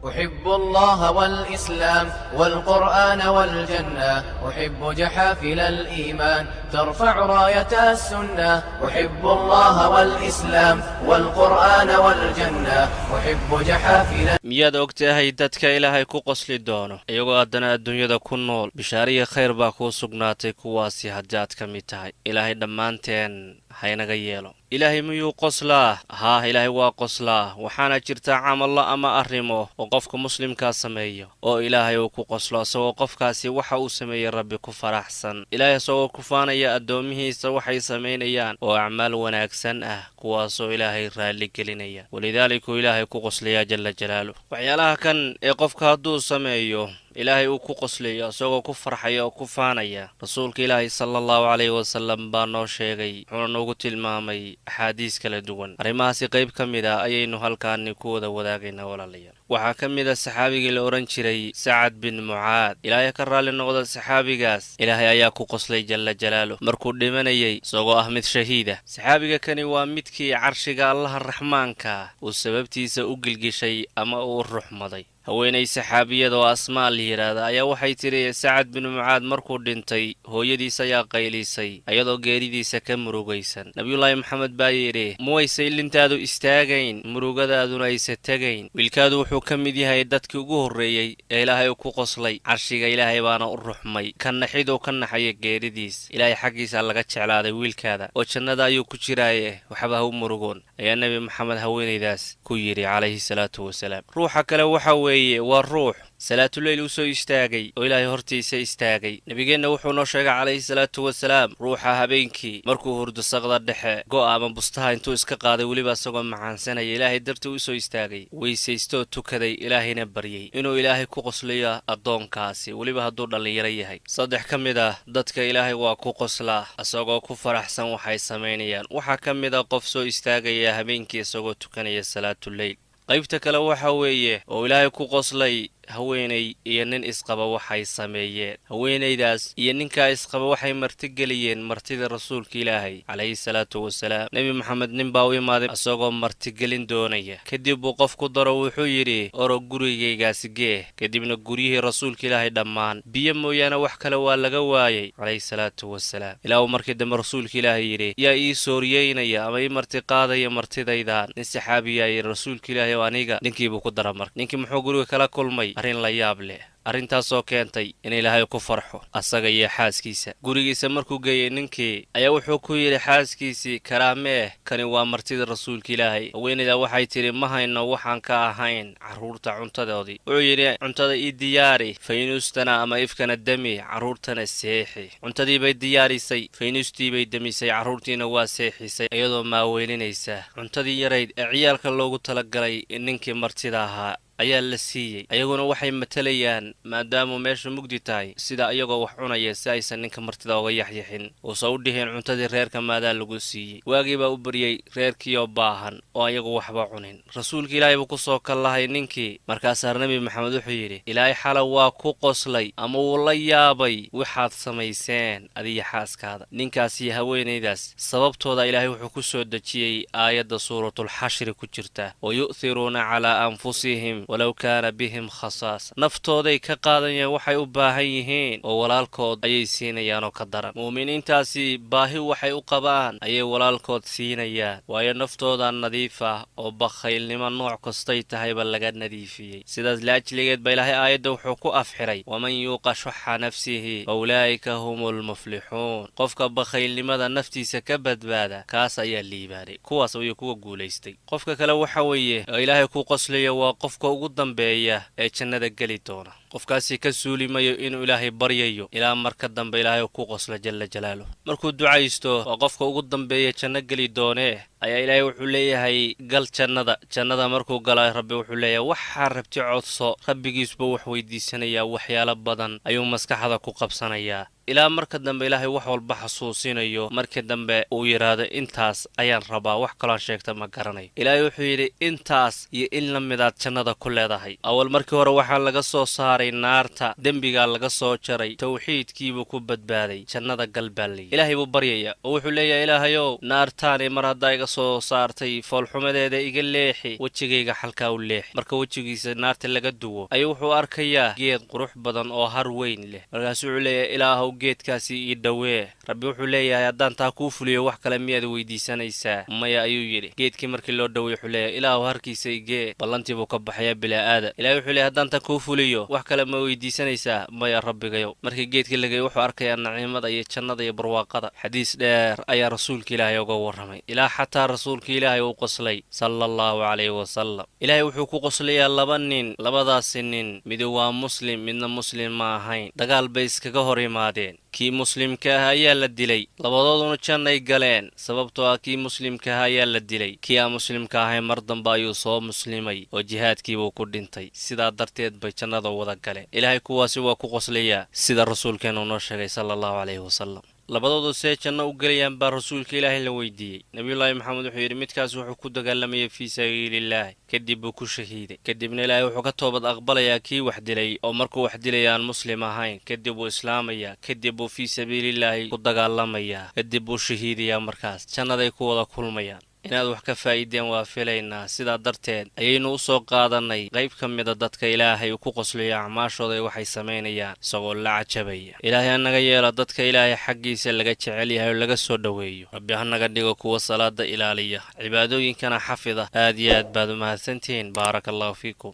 أحب الله والإسلام والقرآن والجنة، أحب جحافل الإيمان ترفع راية السنة. أحب الله والإسلام والقرآن والجنة، أحب جحافل Miyaad og tahay dadka Ilaahay ku qosli doono iyagoo haddana adduunyada ku nool? Bishaariya khayr baa kuu sugnaatay kuwaasi haddii aad ka mid tahay. Ilaahay dhammaanteen haynaga yeelo. Ilaahay miyuu qoslaa? Haah, Ilaahay waa qoslaa. Waxaana jirta camallo ama arrimo oo qofka muslimkaa sameeyo oo Ilaahay uu ku qoslo, isagoo qofkaasi waxa uu sameeyey Rabbi ku faraxsan. Ilaahay isagoo ku faanaya addoomihiisa waxay samaynayaan oo acmaal wanaagsan ah, kuwaasoo Ilaahay raalli gelinaya. Walidaalikuu Ilaahay ku qoslayaa jalla jalaaluh. Waxyaalaha kan ee qofka hadduu sameeyo Ilaahay uu ku qoslayo isagoo ku farxaya oo ku faanaya, Rasuulka Ilaahay sala Allahu calayhi wasalam baa noo sheegay, wuxuuna noogu tilmaamay axaadiis kala duwan. Arrimahaasi qayb ka mid ah ayaynu halkaani ku wada wadaagaynaa, walaalayaal. Waxaa ka mid ah saxaabigii la odhan jiray Sacad bin Mucaad, Ilaahay ka raalli noqda. Saxaabigaas Ilaahay ayaa ku qoslay jalla jalaaluh markuu dhimanayay isagoo ah mid shahiida. Saxaabiga kani waa midkii carshiga Allaha Raxmaanka uu sababtiisa u gilgishay ama uu u ruxmaday. Haweenay saxaabiyada oo Asmaa la yidhaahda ayaa waxay tidhi, Sacad bin Mucaad markuu dhintay, hooyadiis ayaa qaylisay ayadoo geeridiisa ka murugaysan. Nabiyullaahi Maxamed baa yidhi, "Muwayse ilintaadu istaagayn, murugadaaduna aysa tegayn? Wiilkaadu wuxuu ka mid yahay dadkii ugu horreeyey ee Ilaahay ku qoslay, carshiga Ilaahay baana u ruxmay ka naxiduu ka naxaya geeridiis. Ilaahay xaggiisa laga jeclaaday wiilkaada oo jannada ayuu ku jiraaye, waxba ha u murugoon," ayaa Nebi Maxamed haweenaydaas ku yidhi calayhi salaatu wasalaam. Ruuxa kale waxa weeye waa ruux salaatuleyl u soo istaagay oo Ilaahay hortiisa istaagay. Nebigeenna wuxuu noo sheegay calayhi salaatu wasalaam, ruuxa habeenkii markuu hurdo saqda dhexe go'a ama bustaha intuu iska qaaday, weliba isagoo macaansanaya, Ilaahay dartii u soo istaagay, weysaystoo tukaday, Ilaahayna baryey, inuu Ilaahay ku qoslayo addoonkaasi, weliba hadduu dhallinyaro yahay. Saddex ka mid ah dadka Ilaahay waa ku qoslaa isagoo ku faraxsan waxay samaynayaan. Waxaa ka mid ah qof soo istaagaya habeenkii isagoo tukanaya salaatuleyl. Qaybta kale waxa weeye oo Ilaahay ku qoslay haweenay iyo nin isqaba waxay sameeyeen. Haweenaydaas iyo ninkaa isqaba waxay martigeliyeen martida Rasuulka Ilaahay calayhi salaatu wasalaam. Nebi Maxamed nin baa u imaaday isagoo martigelin doonaya. Kadib buu qof ku daro, wuxuu yidhi, "Oro, gurigaygaasi gee." Kadibna guryihii Rasuulka Ilaahay dhammaan biyo mooyaane wax kale waa laga waayey calayhi salaatu wasalaam, ilaa uu markii dambe Rasuulka Ilaahay yidhi, "Yaa ii sooriyeynaya ama ii martiqaadaya martidaydan?" Nin saxaabiyaa yidhi, "Rasuulka Ilaahay oo aniga." Ninkiibuu ku dara. Marka ninkii muxuu guriga kala kulmay? Arrin la yaab leh, arrintaasoo keentay in Ilaahay ku farxo asaga iyo xaaskiisa. Gurigiisa markuu geeyey ninkii ayaa wuxuu ku yidhi xaaskiisii, "Karaameeh, kani waa martida Rasuulka Ilaahay." Haweenaydaa waxay tidhi, "Ma hayno waxaan ka ahayn carruurta cuntadoodii." Wuxuu yidhi, "Cuntada ii diyaari, faynuustana ama ifkana demi, carruurtana seexi." Cuntadii bay diyaarisay, faynuustii bay demisay, carruurtiina waa seexisay iyadoo maaweylinaysa. Cuntadii yarayd ee ciyaalka loogu talagalay ninkii martida ahaa ayaa la siiyey. Ayaguna waxay matalayaan, maadaamu meesha mugdi tahay, sida iyagoo wax cunaya, si aysan ninka martida oga yaxyaxin, uusa u dhihin, "Cuntadii reerka maadaa lagu siiyey?" Waagii baa u baryey reerkiioo baahan oo ayagu waxba cunin. Rasuulka Ilaahay buu ku soo kallahay ninkii. Markaasaa Nebi Maxamed wuxuu yidhi, "Ilaahay xala waa ku qoslay ama wuu la yaabay waxaad samayseen adiyo xaaskaada." Ninkaas iyo haweenaydaas sababtooda Ilaahay wuxuu ku soo dejiyey aayadda Suuratulxashri ku jirta, ويؤثرون على أنفسهم ولو كان بهم خصاصة. Naftooday ka qaadayaan waxay u baahan yihiin oo walaalkood ayay siinayaan oo ka daran. Mu'miniintaasi baahi waxay u qabaan ayay walaalkood siinayaan, waayo naftooda nadiif ah oo bakhaylnimo nooc kastay tahayba laga nadiifiyey. Sidaas laajligeed ba Ilaahay aayadda wuxuu ku afxiray, ومن يوق شح نفسه فأولئك هم المفلحون. Qofka bakhaylnimada naftiisa ka badbaada, kaas ayaa liibaanay, kuwaas ayuu kuwa guulaystay. Qofka kale waxa weeye oo Ilaahay ku qoslayo waa qofka ugu dambeeya ee jannada geli doona. Qofkaasi ka suuli mayo inuu Ilaahay baryayo ilaa marka dambe Ilaahay ku qoslo jalla jalaaluh. Markuu ducaysto, waa qofka ugu dambeeya janno geli doonee, ayaa Ilaahay wuxuu leeyahay, "Gal jannada." Jannada markuu gala, Rabbi wuxuu leeyahay, "Waxaa rabti codso." Rabbigiisbuu wax weydiisanayaa, waxyaalo badan ayuu maskaxda ku qabsanayaa. Ilaa marka dambe Ilaahay wax walba xasuusinayo, markii dambe uu yidhaahdo, "Intaas ayaan rabaa, wax kaloon sheegta ma garanayo." Ilaahay wuxuu yidhi, "Intaas iyo in la midaad jannada ku leedahay." Awal markii hore waxaa laga soo saaray naarta, dembigaa laga soo jaray, tawxiidkiibuu ku badbaaday, jannada gal baa layidhi. Ilaahay buu baryayaa oo wuxuu leeyahay, "Ilaahayow, naartaani mar haddaa iga soo saartay, foolxumadeeda iga leexi, wejigayga xalkaa u leexi." Marka wejigiisa naarta laga duwo ayuu wuxuu arkayaa geed qurux badan oo har weyn leh. Markaasuu wuxuu leeyahay, "Ilaahow, geedkaasi ii dhowee." Rabbi wuxuu leeyahay, "Haddaan taa kuu fuliyo, wax kale miyaad weydiisanaysaa?" "Maya," ayuu yidhi. Geedkii markii loo dhowey wuxuu leeyahay, "Ilaahow, harkiisa igee." Ballantii buu ka baxayaa bilaa aada. Ilahay wuxuu leeyahay, "Haddaan taa kuu fuliyo, wax kale ma weydiisanaysaa?" "Maya, Rabbigayow." Markii geedkii lagay wuxuu arkayaa naciimada iyo jannada iyo barwaaqada. Xadiis dheer ayaa Rasuulka Ilaahay uga warramay, ilaa xataa Rasuulka Ilaahay uu qoslay, sala Allahu calayhi wasalam. Ilaahay wuxuu ku qoslayaa laba nin. Labadaasi nin, midi waa Muslim, midna Muslim ma ahayn. Dagaal bay iskaga hor imaadeen. Kii Muslimka ah ayaa la dilay. Labadooduna jannay galeen, sababtoo ah kii Muslimka ah ayaa la dilay. Kii aan Muslimka ahayn mar dambe ayuu soo muslimay oo jihaadkiibuu ku dhintay. Sidaa darteed bay jannada wada galeen. Ilaahay kuwaasi waa ku qoslayaa, sida Rasuulkeenu noo sheegay, sala Allahu calayhi wasalam. Labadoodu see janno u gelayaan baa Rasuulka Ilaahay la weydiiyey. Nabiyullaahi Maxamed wuxuu yidhi, midkaas wuxuu ku dagaalamayay fii sabiilillaahi, kadib buu ku shahiiday. Kadibna Ilaahay wuxuu ka toobad aqbalayaa kii wax dilay, oo markuu wax dilay aan Muslim ahayn, kadib buu islaamayaa, kadib buu fii sabiilillaahi ku dagaalamayaa, kadib buu shahiidayaa. Markaas jannaday ku wada kulmayaan. Inaad wax ka faa'iideen waa filaynaa. Sidaa darteed ayaynu u soo qaadannay qayb ka mida dadka Ilaahay uu ku qoslayo acmaashooda waxay samaynayaan, isagoo la cajabaya. Ilaahay ha naga yeelo dadka Ilaahay xaggiisa laga jecel yahay oo laga soo dhoweeyo. Rabbi ha naga dhigo kuwa salaada ilaaliya, cibaadooyinkana xafida. Aad iyo aad baad u mahadsantihiin. Baaraka Allahu fiikum.